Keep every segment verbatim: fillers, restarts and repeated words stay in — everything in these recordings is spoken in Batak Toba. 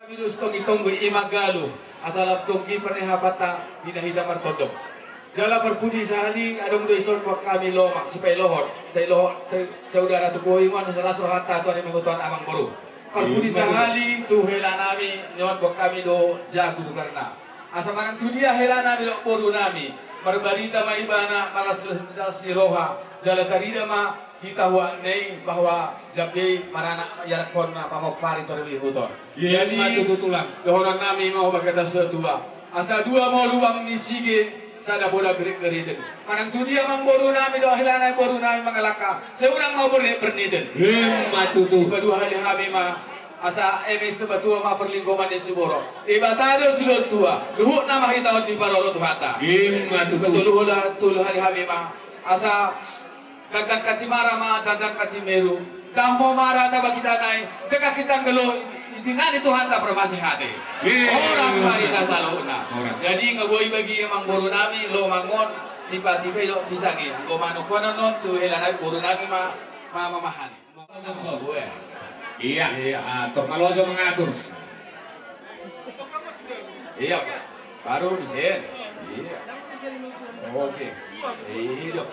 Hami do sitonggi-tonggi i ma galu, asa lam tonggi pernihapanta di na hita martondong. Jala parpudi sahali adong do dison buat hami lomak, sipaihot, sailohot, saudara tu bohi ma, asa las rohanta tu ari Minggu tu amangboru. Parpudi sahali tu hela nami, nion buat hami do jago tu karna. Asa manang tu dia hela nami dohot boru nami, marbarita ma ibana, marlas, las ni roha, jala tarida ma hita huakna i bahwa jambe i maranak ianakhonna pamompar i tu ari Minggu on. Jadi ma tutu tulang. Dohonon nami ma bagas tu tua. Asa dua ma lubang ni sige, sada poda gerik-geriten. Manang tu dia amangboru nami dohot hela nami boru nami mangalangka, sai unang ma bernit-berniten. Ima tutu. Dipaduahali hami ma, asa eme situmbatua ma parlinggoman ni siborok. Debata do silehon tua, luhutna ma hita on diparorot Tuhanta. Ima tutu. Dipatuluhali hami ma, asa Dandan Kacimara ma, dandan Kacimeru. Ndang mau mara taba hita nai, denggan hita anggo i, denggan ni Tuhanta parmasihate. Horas ma hita saluhutna. Horas. Jadi nga boi bagi amangboru nami, lomak on, tipa-tipa i dohot pisang i. Anggo manuk on, on tu hela nami boru nami ma, ma, mamahani. Iya. Iya. Ah, tor malo jo mangatur. Iya, Pak. Baru bisa. Iya. Oke. Iya, dok.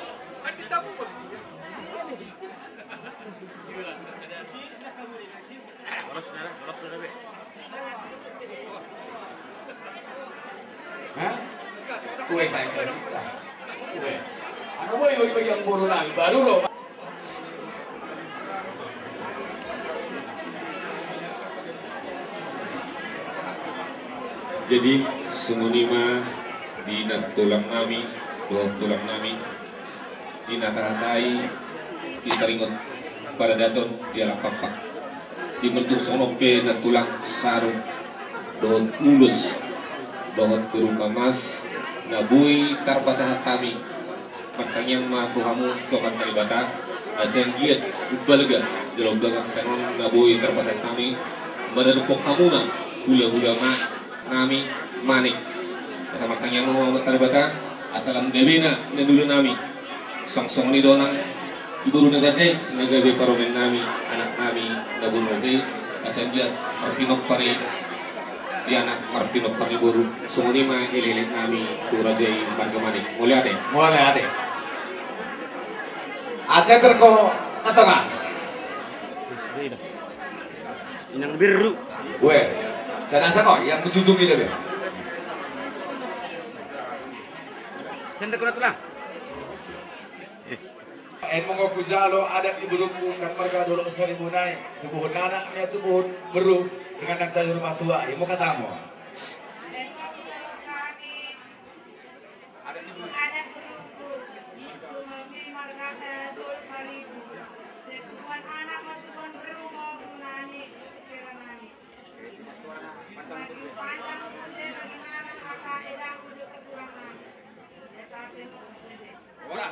Hah? Kue, kue. Anak boy bagi-bagi amangboru nami, baru lo. Jadi, songon i ma di na tulang nami, dohot tulang nami, di na tahatai, di taringot paradaton, di alam pakpak. Di mulak songon on pe na tulang saur, dohot ulos, dohot berupa mas, na boi tarpasahat hami. Martangiang ma tu hamu tu Amanta Debata, asa anggiat umbalga jala umbagas sian on na boi tarpasahat hami, maradophon hamuna hulahula ma nami Manik. Asa martangiang ma tu Amanta Debata, asa lam gabena na niula nami. Songon i do nang di boru na raja i, na gabe parumaen nami, anak nami, na boru na raja i, asa anggiat marpinompar i di anak, marpinompar ni boru. Songon i ma elekelek nami tu raja i marga Manik. Mauliate. Mauliate. Aca terko na tonga. Inang beru. Ue. Sana sako yang menjunjung ini be. Cendek kena tulang. Ain molo hujalo adat di borungku, kan marga Dolok Saribu nai, tubuhon anak ma tubuhon beru, dengan nang sayu rumah tua, i ma hatamu. Adat di borungku, tubuhon marga, eh, Dolok Saribu. Sai tubuhon anak ma tubuhon beru ma boru nami, putri nami.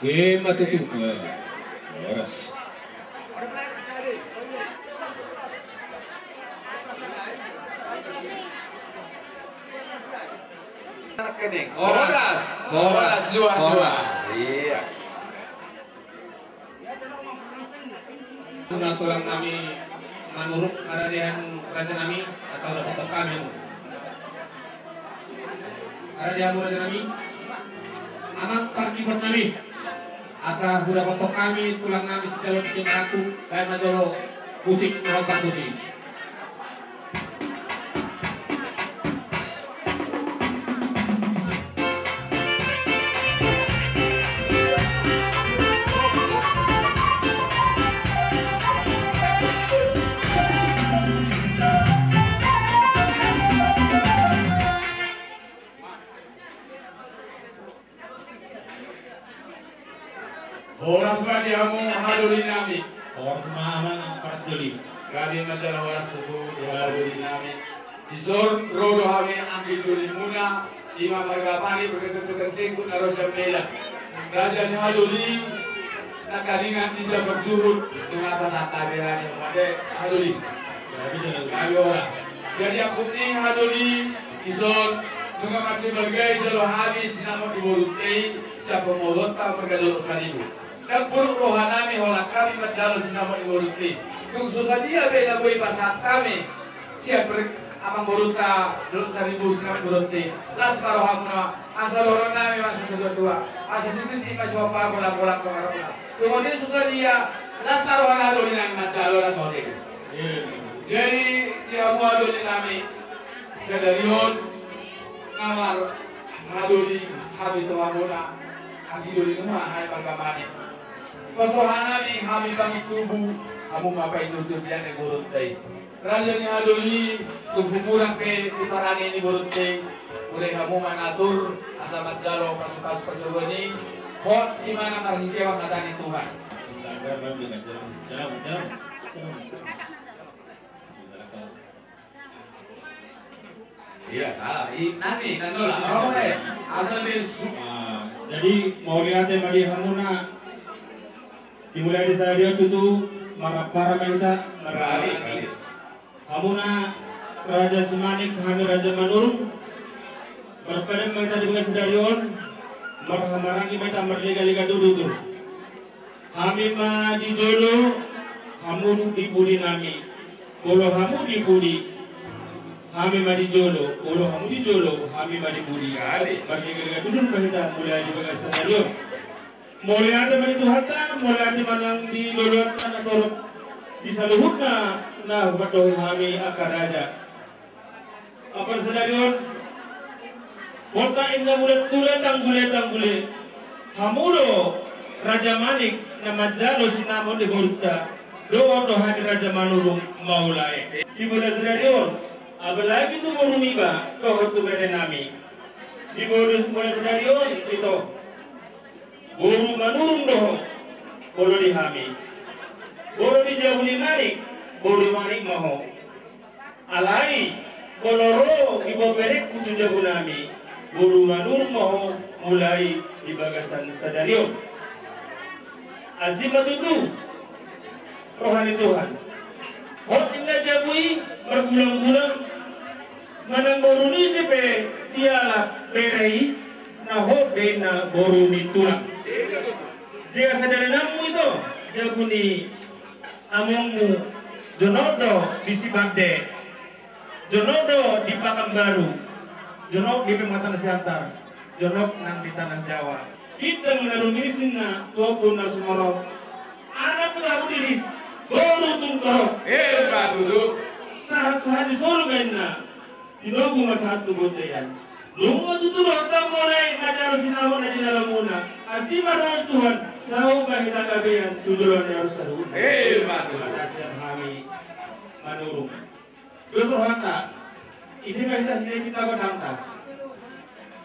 Ima tutu. Eh, horas. Horas. Horas. Horas. Iya. Nunga tulang nami manuruk, haradean raja nami, asa hudapothon hami hamu. Haradean hamu raja nami, amang parkibot nami, asa hudapothon hami tulang nami sijalo di tim ratu, baen ma jolo musik, dohot parmusik. Horas ma di hamu hadoli nami. Horas ma amang parjolo. Gabe ma jala horas tutu di hadoli nami. Dison ro do hami anggi dolimuna, ima marga Manik, berketutukan singkut na ro sian Medan. Raja ni hadoli, nangkiningan di Jabar Juhut, nunga pasahat hami, mate hadoli. Gabe horas. Jadi angkup ni hadoli, dison, nunga marsibalga i jolo hami sinamot ni borunta i, sian pamoruonta marga Dolok Saribu. Ndang puruk roha nami holan hami manjalo sinamot ni borunta i. Tung so sadia be na boi pasahat hami sian per-, Amangborunta, dolok saribu, sinamot ni boruonta, las ma rohamuna, asa dohonon nami ma sian natuatua, asa sititi ma sihombahon, bolak-bolak ma rohamuna. Tumundalhon sadia, las ma roha ni hahadoli nami manjalo na so hoteke. Jadi, di hamu hahadoli nami, sadari on, na marhahadoli hami tu hamuna, anggi doli nami, hai marga Manik. Pos roha nami, hami pangido tubu, hamu ma paindoan tu dia ni boruonta i. Raja ni hahadoli, tu humuran pe di parange ni boruonta i, mauliate hamu ma na tutu, asa manjalo pasu-pasu parsaoran i, hot di mana marhitean hata ni Tuhan. Iya, salah. I, nami, nanola. Oh, eh. Asal di su- Ah, jadi, mauliate ma di hamuna. Dimulai di sadari on tutu, marpara ma hita, marpara. Hamuna Raja Simanik, hami Raja Manurung. Marpadan ma hita di bagasan sadari on, marhahamaranggi ma hita, marlega-lega tutu. Hami ma di jolo, hamu di pudi nami. Molo hamu di pudi, hami ma di jolo. Molo hamu di jolo, hami ma di pudi. Marlega-lega tutu ma hita mulai di bagasan sadari on. Mauliate ma di Tuhanta, mauliate ma nang di loloanta na torop di saluhutna na hupandohi hami angka raja. Apa sadari on, hot inna mulak tulang tanggule-tanggule. Hamu do Raja Manik na manjalo sinamot ni boruonta. Dohot do hami Raja Manurung mauliate. Di bagasan sadari on, apalagi tu boru niba, dohot tu bere nami. Di bagasan sadari on, ito. Boru Manurung do ho, molo di hami. Molo di jabu ni Manik, boru Manik ma ho. Alai, molo ro iboto berekku tu jabu nami, boru Manurung ma ho mulai di bagasan sadari on. Asi ma tutu roha ni Tuhan. Hot inna jabu i margulang-gulang, manang boru ni ise pe dialap bere i, na hot be inna boru ni tulang. Jala sada dalananmu ito, jabu ni amongmu, jonok do di Sibande, jonok do di Pakanbaru, jonok di Pematang Siantar, jonok nang di Tanah Jawa. Bintang na rumiris ninna tu ombun na sumorop. Anak tu hamu riris, boru tung torop. Hebat, Bulu. Sahat-sahat ni solu ma inna. Tinogu ma sahat tu bontean. Nunga tutu rohanta mulai manjalo sinamot na jinalamuna. Asi ma roha ni Tuhan, saut ma hita gabean tu joloan ni ari on saluhutna. Hebat, Bulu. Mardasian hami Manurung. Dos rohanta. Ise ma hita sian i minta gondangta?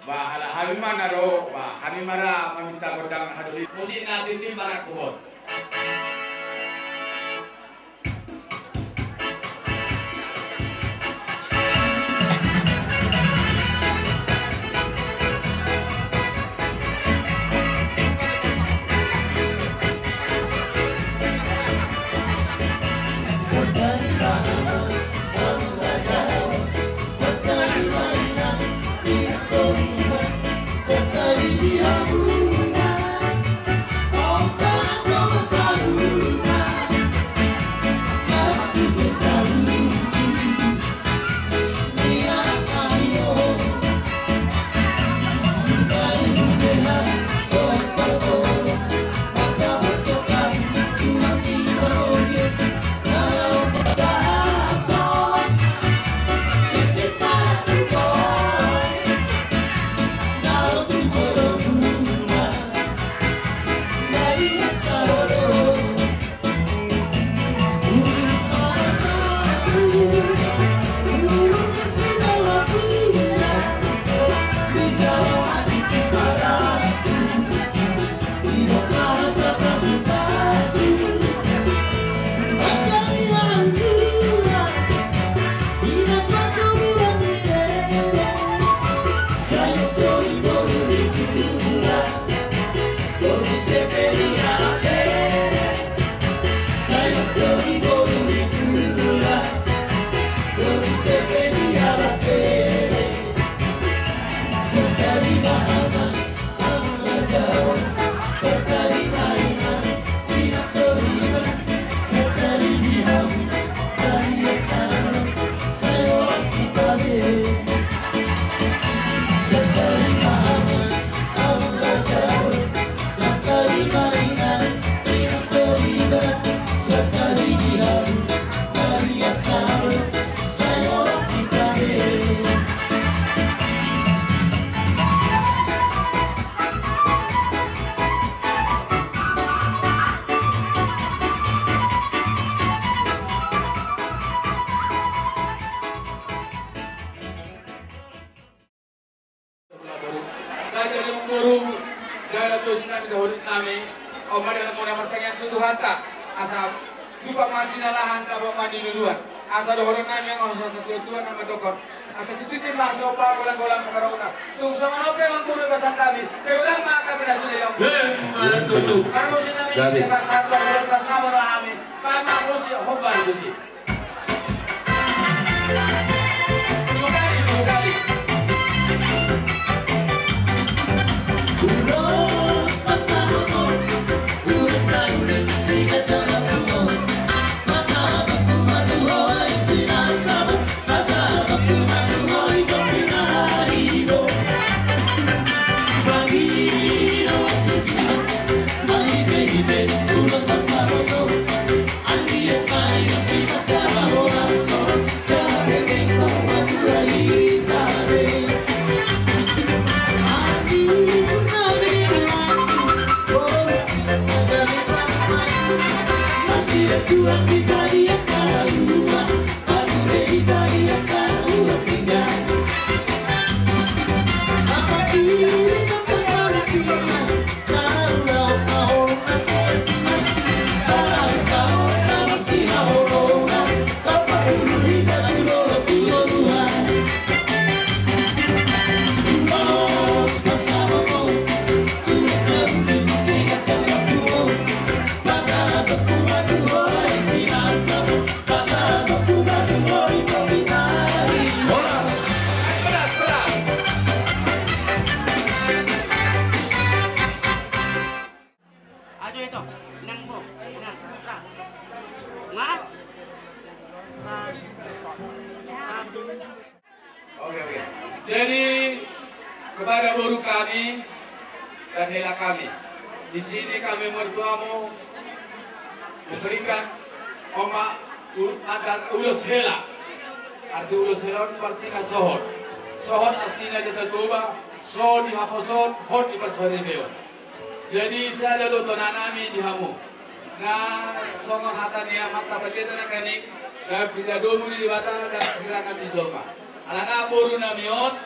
Ba, ala hami ma na ro, ba, hami ma ra maminta gondang hahadoli. Musik na tintin barak kubon. Dohonon nami, on ma dalan muna martangiang tu Tuhanta, asa tupa ma jinalahan, dapot ma niluluan. Asa dohonon nami, asa, asa tuan-tuan na mandok on, asa sititi ma so pagolang-golang pangarahutna. Tung songon on pe mangkuru pasahat nami, sai godang ma angka pinasuna i. Emma tutu. Parmusik nami, jadi. Pasahat ma, pasahat ma hami. Paima musik, hombar musik. Ajo ito, nang bo, nang, nang. Nang. Satu. Satu. Oke, oke. Jadi, kepada boru kami dan hela kami, di sini kami mertuamu memberikan oma u-, antar ulos hela. Arti ulos hela on artina sohot. Sohot artina di Toba, so di haposon, hot di parsauribon. Jadi, sada do tona nami di hamu. Na songon hata ni amanta pandita nangkaning, ndang pinda domu ni Debata, ndang sirang ni jolma. Alana boru nami on,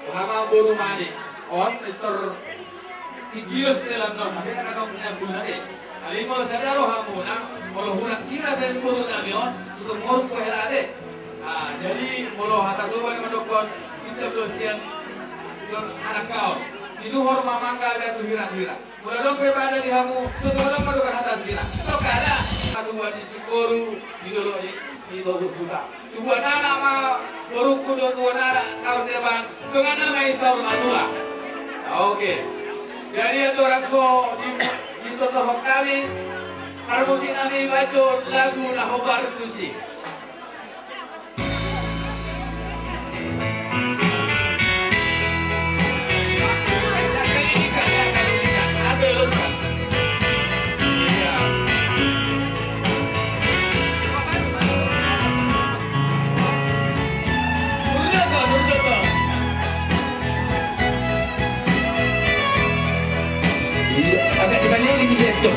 hama boru Manik. On, pintor tinggios telan non, hape na kadok na guna de. Alai molo sada rohamuna, molo hurang sira pe boru nami on, sukur moruk pe hela de. Ah, jadi molo hata Toba na mandok on, pintor do sian don anak kaon. Tinuhor ma mangga batu hirang-hirang. Molo adong pe bada di hamu, so tong adong ma dohot hata sira. So kada. Aduan ni singkoru, di dolok ni, di dolok huta. Tubuan anak ma, borungku dohot tubuan anak, kaon debang, dongan nama i saur matua. Oke. Jadi andorang so di, ditortorhon hami, parmusik nami baco lagu na hombar tusi. Agak dibalik ini dia tu.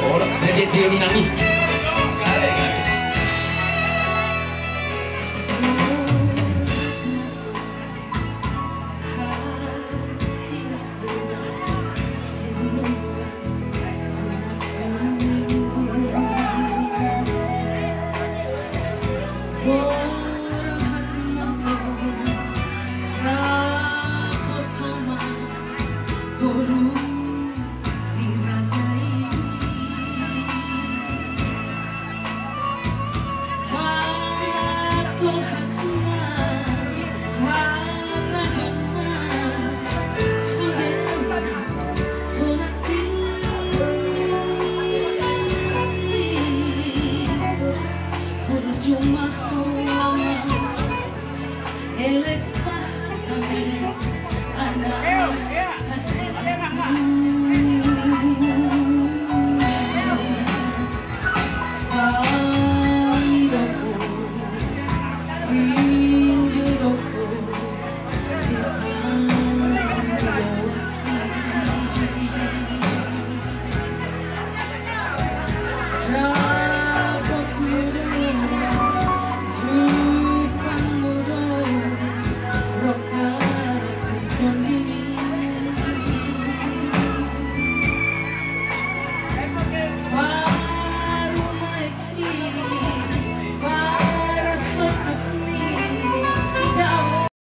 Orang saja dia ni nami.